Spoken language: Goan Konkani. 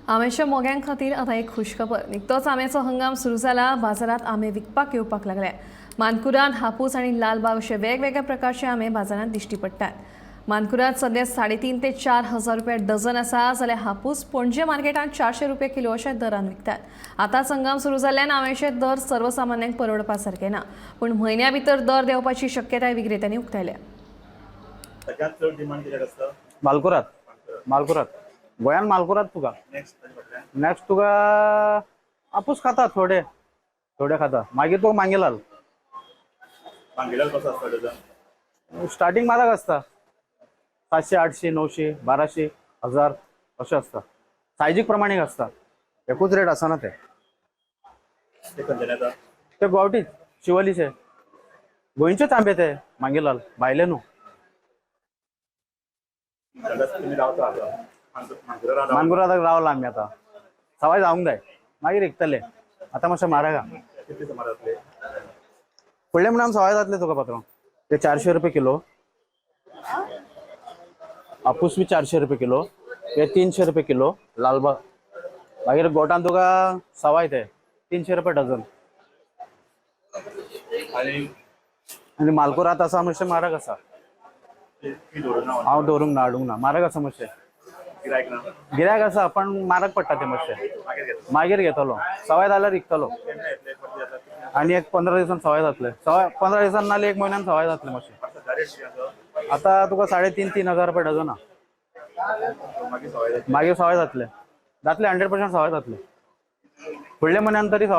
आम्याच्या मोग्यां खातीर आतां एक खुशखबर. निकतोच आम्याचो हंगाम सुरू जाला. बाजारात आंबे विकपाक येवपाक लागले. मानकुराद, हापूस आनी लालबाग अशे वेगवेगळ्या प्रकारचे आंबे बाजारांत दिश्टी पडटात. मानकुराद सध्या 3.5 ते 4 हजार रुपया डझन आसा, जाल्यार हापूस पणजे मार्केटांत 400 रुपया किलो अशा दरान विकतात. आतांच हंगाम सुरू जाल्ल्यान आंब्याचे दर सर्वसामान्यांक परवडपा सारके ना, पूण म्हयन्या भितर दर देंवपाची शक्यताय विक्रेत्यांनी उक्तायल्या. सगळ्यात चड डिमांड कित्याक आसता? मालकुरात. मालकुरात गोंयान मालकुरात तुका. नेक्स्ट ताजे फाटल्यान? नेक्स्ट तुका आपूस खाता, थोडे थोडे खाता. मागीर तुका मांगेलाल. मांगेलाल कसो आसता डझन? स्टार्टिंग म्हारग आसता, 700, 800, 900, 1200, 1000 अशें आसता. सायजीक प्रमाणे आसता, एकूच रेट आसना ते. ते खंयच्यान येता? ते गांवठी शिवलीचे, गोंयचेच आंबे ते मांगेलाल, भायले न्हू. जाल्यार तुमी रावता आतां मानकुराद रावता? मानकुरादाक रावला आमी. आतां सवाय जावंक जाय, मागीर विकतले. आतां मातशें म्हारग आहा. कितले सुमार जातले? फुडले म्हयन्यान सवाय जातले तुका पात्रांव. ते 400 रुपये किलो. हापूस बी 400 रुपये किलो. हे 300 रुपये किलो लालबाग. मागीर गोटान तुका सवाय, ते 300 रुपये डझन. आनी आनी मालकुरात आसा, मातशें म्हारग आसा. ते तुमी दवरून ना? हांव दवरूंक ना, हाडूंक ना. म्हारग आसा मातशें. गिरायक ना? गिरायक आसा, पण म्हारग पडटा ते मातशें. मागीर घेतले? मागीर घेतलो, सवाय जाल्यार विकतलो. केन्ना येतले परते आता? आनी एक 15 दिसान सवाय जातले. सवाय 15 दिसान नाल्यार एक म्हयन्यान सवाय जातले मातशें. सद्या रेट कितें आसा? आतां तुका 3.5, 3 हजार रुपये डझन आहा. मागीर सवाय जातले? मागीर सवाय जातले, जातले, 100% सवाय जातले. फुडल्या म्हयन्यान तरी सवाय.